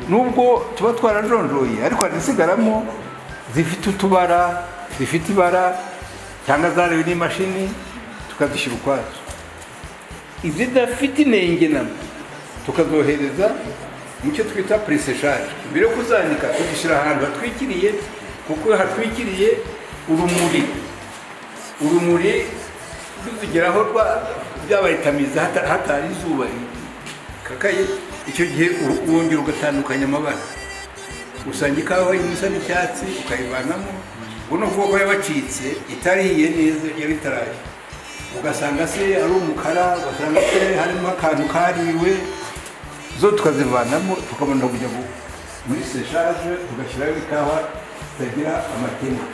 Nubwo tuba twarajonjoye, ariko hari izisigaramo zifite utubara, zifite ibara cyangwa zarewe n'imashini, tukazishyira ukwazo. Izidafite inenge namba tukazohereza mu cyo twita préséchage. Mbere yo kuzanika, tuzishyira ahantu hatwikiriye, kuko iyo hatwikiriye urumuri ruzigeraho byabayitamiza hatari izuba rikakaye. Icyo gihe wongera ugatandukanya amabara. Usanga ikawa imwe isa n'icyatsi, ukayivanamo, ubwo ni ukuvuga ko yabacitse, itarihiye neza, yari itaraye. Ugasanga se ari umukara, ugasanga se harimo akantu kariwe. Zo tukazivanamo, tukabona kujya muri séchage, tugashyiraho ikawa zitagira amakemwa.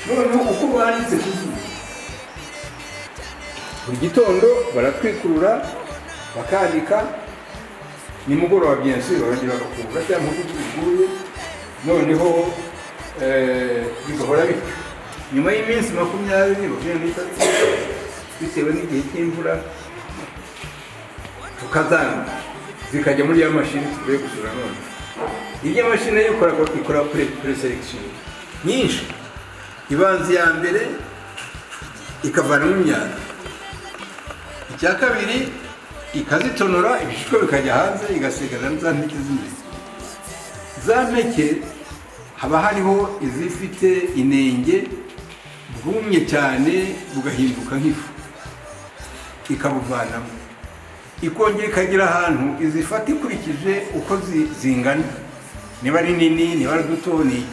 Noneho uko banditse ku zuba, buri gitondo baratwikurura bakanika, nimugoroba bien sûr barongera bagakubura cyangwa nk'uko biguye. Noneho bigahora bityo. Nyuma y'iminsi 20, 23, bitewe n'igihe cy'imvura, tukazanga, zikajya muri ya mashini tuvuye gusura. None iyo mashini yo ikora présélection nyinshi. Ibanza iya mbere ikavanamo imyanda, icya kabiri ikazitonora, ibishishwa bikajya hanze, igasigara za mpeke z'imbere. Za mpeke haba hariho izifite inenge, bwumye cyane bugahinduka nk'ifu, ikabuvanamo. Ikongera ikagira ahantu izifata ikurikije uko zingana, niba ari nini, niba ari duto. Ni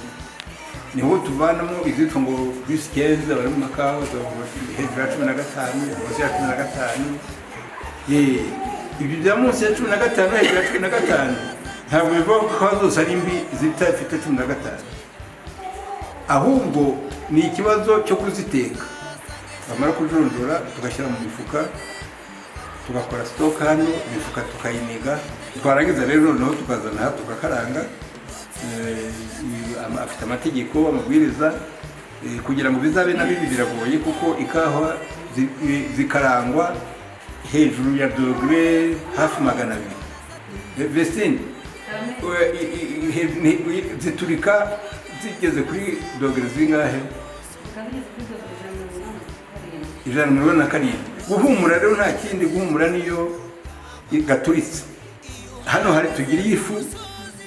niho tuvanamo izitwa ngo plus 15, bari mu makawa hejuru ya 15, munsi ya 15. Ibyo bya munsi ya 15, hejuru ya 15, ntabwo bivuga ko kawa zose ari mbi zitafite 15, ahubwo ni ikibazo cyo kuziteka. Bamara kujonjora, tugashyira mu mifuka, tugakora stock hano, imifuka tukayiniga. Twarangiza rero noneho tukazana aha tugakaranga. Afite amategeko, amabwiriza, kugira ngo bizabe na bibi biragoye, kuko ikawa zikarangwa hejuru ya dogere hafi 200. Vestine, ziturika zigeze kuri dogere zingahe? 187. Guhumura rero nta kindi, guhumura niyo gaturitse. Hano hari tugira ifu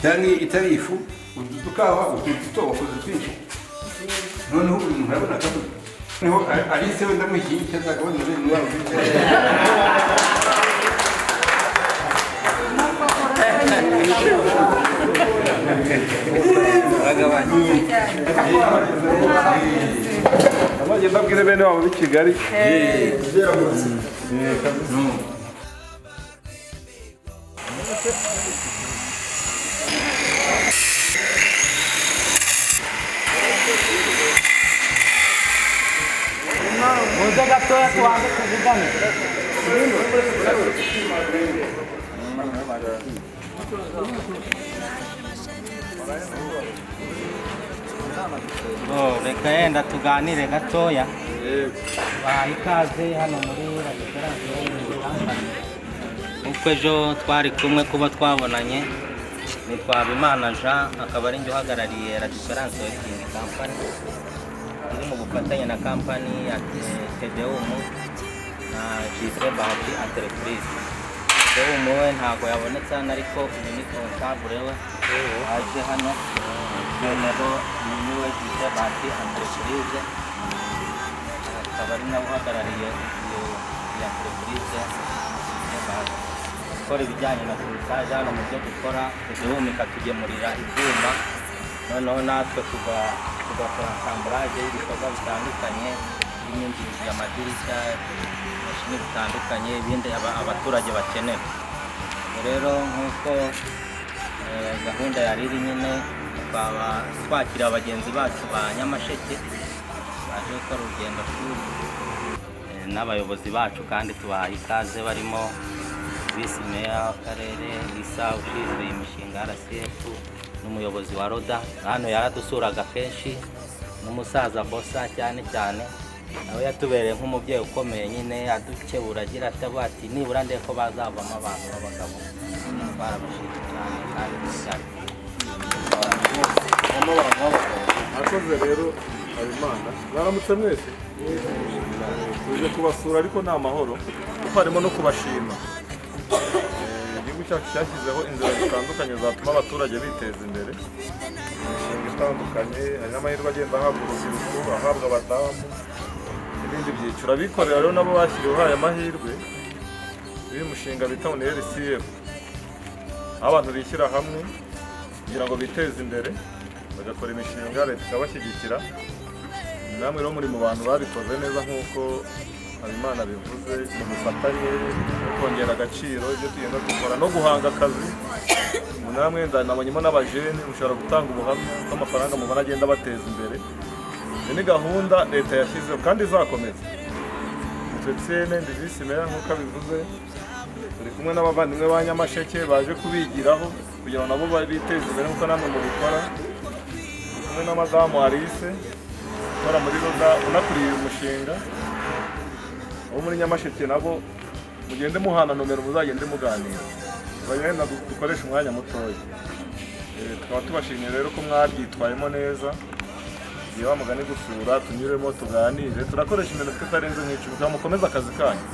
cyangwa itari ifu. Utu tukawa, utu duto wakoze twinshi, noneho buri muntu arabona akavuga. Noneho Alice we ndamuha iki ngiki, azakabona bene wabo. Abagenda abwire bene wabo b'i Kigali. No. Muze gatoya tubanze tuvugane. Oh, reka yenda tuganire gatoya. Bahaye ikaze hano muri La Différence. Nk'uko ejo twari kumwe, kuba twabonanye, nitwa Habimana Jean, akaba ari njye uhagarariye La Différence Holding Company iri mu bufatanye na kampani ya Tedeum na Jise Bahati Entreprise. Tedeum we ntabwo yabonetse hano, ariko uyu ni comptable we waje hano. Noneho uyu ni we Jise Bahati Entreprise, akaba ari nawe uhagarariye iyo entreprise Jise Bahati ikora ibijyanye na filetage hano. Mu byo dukora, Tedeum ikatugemurira ibyuma, noneho natwe tugakora assemblage y'ibikorwa bitandukanye, birimo inzugi, amadirishya, imashini zitandukanye, ibindi abaturage bakenera. Ubwo rero nk'uko gahunda yari iri nyine, tukaba twakira bagenzi bacu ba Nyamasheke baje gukora urugendo shuri, n'abayobozi bacu, kandi tubahaye ikaze, barimo visi meya w'akarere Isa ushinzwe imishinga RCF, n'umuyobozi wa RODA hano yaradusuraga kenshi, n'umusaza Bosa cyane cyane. Nawe yatubereye nk'umubyeyi ukomeye nyine, adukebura agira ati avuga ati nibura ndebe ko bazavamo abantu b'abagabo. Barabashimye cyane kandi cyane. Murakoze rero, Habimana. Mwaramutse mwese. Tuje kubasura, ariko ni amahoro kuko harimo no kubashima. Igihugu cyacu cyashyizeho inzira zitandukanye zatuma abaturage biteza imbere, imishinga itandukanye. Hari n'amahirwe agenda ahabwa urubyiruko, ahabwa abadamu n'ibindi byiciro. Abikorera rero nabo bashyiriweho aya mahirwe y'uyu mushinga bita UNLCF, aho abantu bishyira hamwe kugira ngo biteze imbere, bagakora imishinga, leta ikabashyigikira. Namwe rero muri mu bantu babikoze neza nk'uko Habimana bivuze, mu bufatanye no kongera agaciro ibyo tugenda dukora no guhanga akazi. Ubu namwe nabonyemo n'abajene mushobora gutanga ubuhamya ko amafaranga mubona agenda abateza imbere. Iyo ni gahunda leta yashyizeho kandi izakomeza. Etienne, ndi visi meya nk'uko abivuze. Turi kumwe n'abavandimwe ba Nyamasheke baje kubigiraho kugira ngo nabo biteze imbere nk'uko namwe mubikora. Turi kumwe na madamu Alice ukora muri RODA, unakuriye uyu mushinga. Abo muri Nyamasheke nabo mugende muhana nomero, muzagende muganira, bagenda dukoreshe umwanya mutoya. Tukaba tubashimiye rero ko mwabyitwayemo neza. Igihe wa mugani gusura, tunyuremo tuganire, turakoresha iminota itarenze nk'icumi kugira ngo mukomeze akazi kanyu,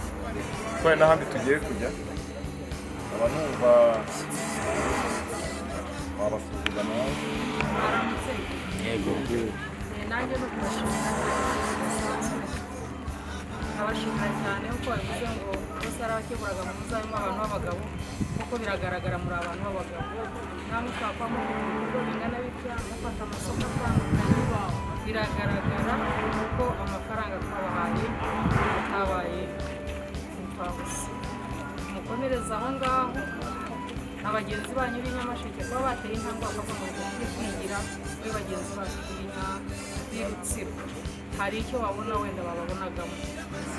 kuko hari n'ahandi tugiye kujya. Nkaba numva wabasuhuza nawe. Mwaramutse. Yego. Nanjye no kubashimira bidasanzwe, nkabashimira cyane kuko babivuze ngo bose ari abakeburaga mu muzabimo abantu b'abagabo, kuko biragaragara muri abantu b'abagabo. Namwe ushobora kuba mufite ibikorwa bingana bitya, mufata amasoko atandukanye, biragaragara ko amafaranga twabahaye atabaye imfabusa. Mukomereze aho ngaho na bagenzi banyu b'i Nyamasheke kuba bateye intambwe bakavuga ngo tujye kwigira kuri bagenzi bacu b'i Rutsiro, hari icyo babona wenda bababonagamo,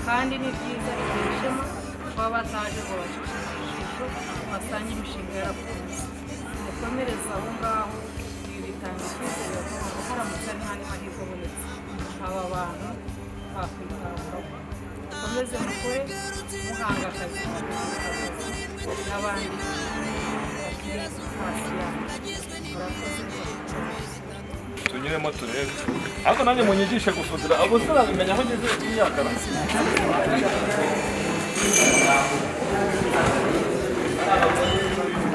kandi ni byiza, biteye ishema kuba bataje ngo bacishe ijisho basange imishinga yarakunze. Mukomereze aho ngaho, ibi bitanga icyizere, bakavuga ngo haramutse hari n'andi mahirwe abonetse, aba bantu bakwitabwaho. Mukomeze mukore, muhanga akazi, akazi n'abandi bakiri hasi yanyu. Murakoze. Tunyuremo turebe, ariko nanjye munyigishe gusudira. Abo sinabimenya aho ngeze imyaka na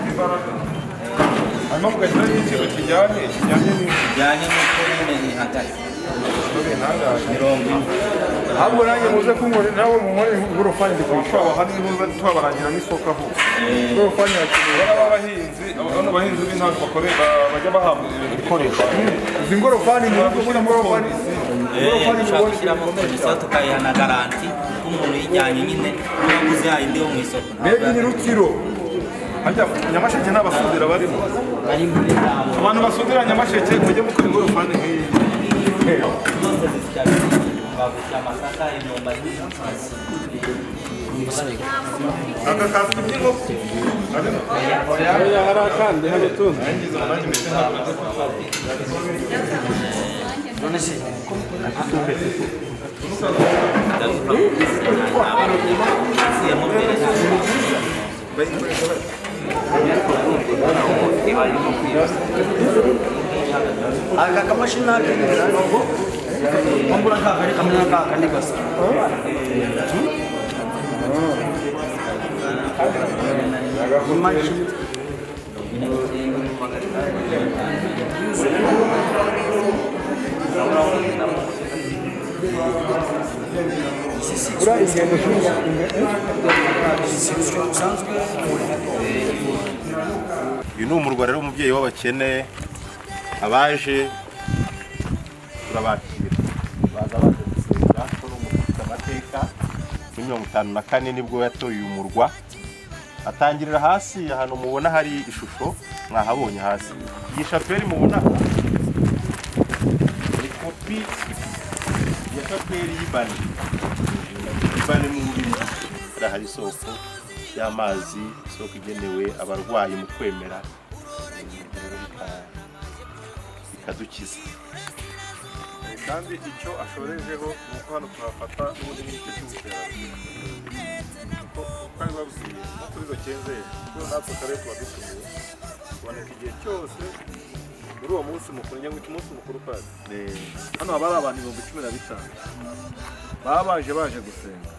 imbaraga, hanyuma mugashyiraho igiciro kijyanye n'inzu. Bijyanye n'uko nyine ihagaze. Bintangaje. 40. Ahubwo nanjye muze kunkorera, nawe munkorere ingorofani ndi kuyishaka. Twabaha n'ihuza, tubabarangira n'isoko aho. Ingorofani yakenewe. Baba abahinzi, bano bahinzi b'intango bakore bajya bahabwa ibikoresho. Izi ngorofani mu rugo, muri ingorofani, ingorofani Dushobora mubona. gushyiramo condition, tukayiha na garantie ko umuntu uyijyanye nyine n'uwaguze yayindi yo mu isoko. Made in Rutsiro. Hajya Nyamasheke nta basudira barimo? Bari muri zabo. Abantu basudira Nyamasheke, mujye mukora ingorofani nk'iyi. Zose zisya, bagusya amasaka, imyumbati. Aka kazi by'inkoko. Oya, hari akandi hano tundi. Nangize nanjye mbese ntabwo nzi ko None se Asiyemo mbere. Aka kamashini mbura kakandi kamwe n'akandi gasa. Imashini. Uriya ingendo. Usanzwe. Uyu ni umurwa rero, umubyeyi w'abakene. Abaje turabakira, baza baje gusenga ko ni umurwa ufite amateka. Muri 54 nibwo yatoye uyu murwa, atangirira hasi ahantu mubona hari ishusho mwahabonye hasi. Iyi shapeli mubona aha ni kopi ya shapeli y'Ibani, Ibani mu Bubiligi. Hariya hari isoko y'amazi, isoko igenewe abarwayi mu kwemera, rero bikadukiza. Kandi icyo ashorejeho ni uko hano tuhafata n'ubundi n'igice cy'ubukerarugendo, kuko uko abibabwiye nko kuri Rokenzeri, kuko natwe akarere tuba dutumiwe, tuboneka igihe cyose muri uwo munsi mukuru. Njya ngwita umunsi mukuru padi. Hano haba hari abantu 15,000 baba baje gusenga.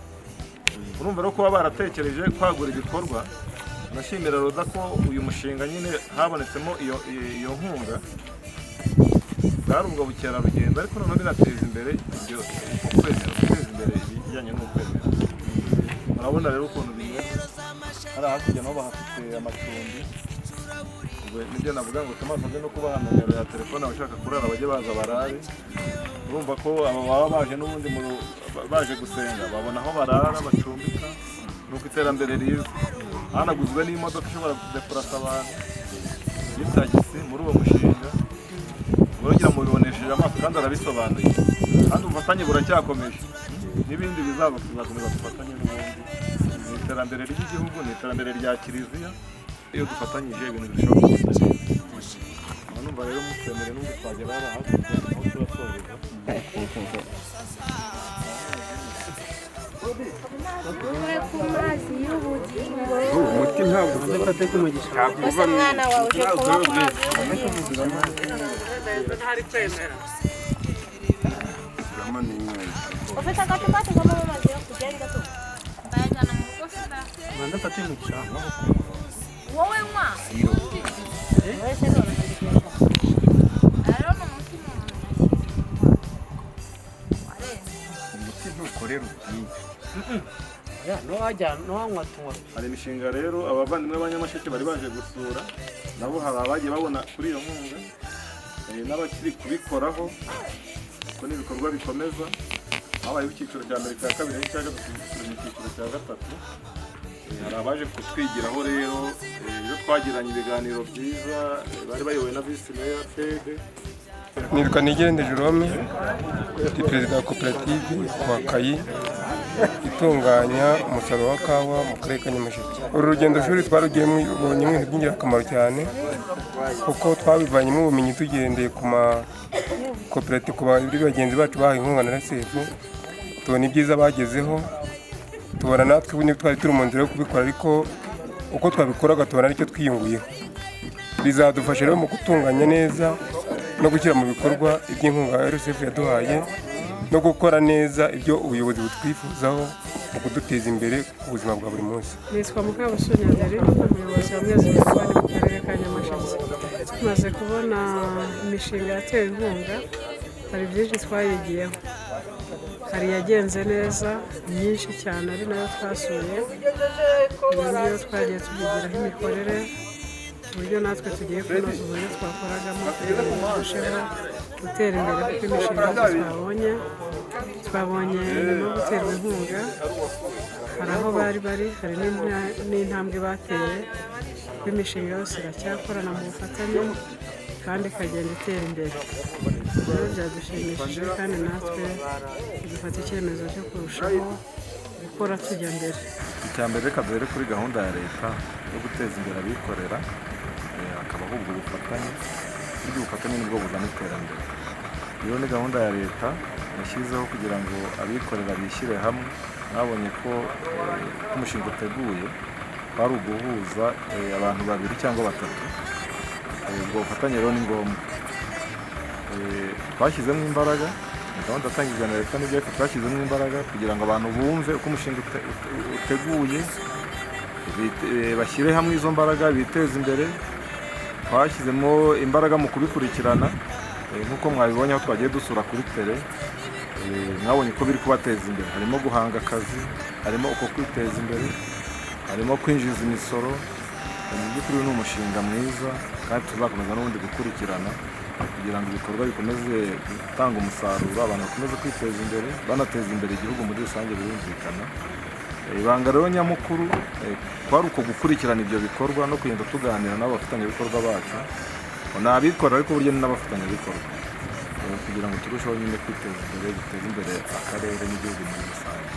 Urumva rero, kuba baratekereje kwagura ibikorwa, nashimira Roda ko uyu mushinga nyine habonetsemo iyo nkunga, bwari ubwo bukerarugendo, ariko noneho binateza imbere ibyo ukwemera, guteza imbere ibijyanye n'ukwemera. Murabona rero ukuntu bimeze hariya hakurya, nabo bahafite amacumbi. Ubwo nibyo navuga ngo Thomas aze no kubaha nomero ya telefone, abashaka kurara bajye baza barare. Urumva ko aba baba baje n'ubundi baje gusenga, babona aho barara bacumbika. Nuko iterambere riza, hanaguzwe n'imodoka ishobora kudepurasa abantu y'itagisi muri uwo mushinga. Urongera mubibonesheje amaso, kandi arabisobanuye, kandi ubufatanye buracyakomeje, n'ibindi bizaza tuzakomeza dufatanye. N'ubundi ni iterambere ry'igihugu, ni iterambere rya kiliziya. Iyo dufatanyije ibintu birushaho kugenda neza. Nkaba numva rero mutwemereye n'ubu twagera hariya hakurya aho turasoreza. Tunywe ku mazi y'ubugingo. Umuti ntabwo Ufate ku mugisha. ntabwo Ese uva mu mwana wawe uje kunywa ku mazi y'ubugingo? Shyiramo n'inyweri. Ufite agacupa tuvamo amazi yo kugenda tu. Ndayajyana mu rugo sida. Manza mfate umugisha. Wowe nywa. Wese none Rero ni umuti umuntu yashyize warenze. Umuti ntukorera ubwinshi. Oya, nuwajya nuwanywa tunywa. Hari imishinga rero abavandimwe b'Abanyamasheke bari baje gusura, nabo hari abagiye babona kuri iyo nkunga, n'abakiri kubikoraho, kuko ni ibikorwa bikomeza. Habayeho icyiciro cya mbere, cya kabiri n'icya gatatu, turi mu cyiciro cya gatatu. Hari abaje kutwigiraho rero, iyo twagiranye ibiganiro byiza, bari bayobowe na visi meya Fede. Nitwa Nigende Jerome, ndi perezida wa koperative Wakayi itunganya umusaruro wa kawa mu karere ka Nyamasheke. Uru rugendo shuri twarugiyemo, ibonye ibintu by'ingirakamaro cyane, kuko twabivanyemo ubumenyi tugendeye ku makoperative, ku bari bagenzi bacu bahawe inkunga na RCF, tubona ibyiza bagezeho, tubona natwe ubundi twari turi mu nzira yo kubikora, ariko uko twabikoraga tubona aricyo twiyunguyeho. Bizadufasha rero mu gutunganya neza no gushyira mu bikorwa iby'inkunga ya RCF yaduhaye, no gukora neza ibyo ubuyobozi butwifuzaho mu kuduteza imbere ku buzima bwa buri munsi. Nitwa Mukabusoni Adeline, umuyobozi wa Mwezi Mutware mu karere ka Nyamasheke. Tumaze kubona imishinga yatewe inkunga, hari byinshi twayigiyeho. Hari iyagenze neza myinshi cyane, ari nayo twasuye. Iyo ngiyo twagiye tubigiraho imikorere, uburyo natwe tugiye kunoza uburyo twakoragamo kugira ngo turusheho gutera imbere, kuko imishinga yose twabonye nyuma yo guterwa inkunga, hari aho bari bari, hari n'intambwe bateye, kuko imishinga yose iracyakorana mu bufatanye kandi ikagenda itera imbere. Rero byadushimishije, kandi natwe dufata icyemezo cyo kurushaho gukora tujya mbere. Icya mbere, reka duhere kuri gahunda ya leta yo guteza imbere abikorera, hakabaho ubwo bufatanye. Burya ubufatanye nibwo buzana iterambere. Iyo ni gahunda ya leta yashyizeho kugira ngo abikorera bishyire hamwe. Mwabonye ko uko umushinga uteguye kwari uguhuza abantu babiri cyangwa batatu. Ubwo bufatanye rero ni ngombwa. Twashyizemo imbaraga, ni gahunda yatangijwe na leta n'ibyo, ariko twashyizemo imbaraga kugira ngo abantu bumve uko umushinga uteguye, bashyire hamwe izo mbaraga biteze imbere. Twashyizemo imbaraga mu kubikurikirana, nk'uko mwabibonye aho twagiye dusura kuri terrain, mwabonye ko biri kubateza imbere. Harimo guhanga akazi, harimo uko kwiteza imbere, harimo kwinjiza imisoro. Mu by'ukuri ni umushinga mwiza, kandi tuzakomeza n'ubundi gukurikirana kugira ngo ibikorwa bikomeze gutanga umusaruro, abantu bakomeze kwiteza imbere, banateza imbere igihugu muri rusange. Birumvikana. Ibanga rero nyamukuru kwari uko gukurikirana ibyo bikorwa no kugenda tuganira n'abafatanyabikorwa bacu. Ni abikorera, ariko burya ni n'abafatanyabikorwa, kugira ngo turusheho nyine kwiteza imbere, duteze imbere akarere n'igihugu muri rusange.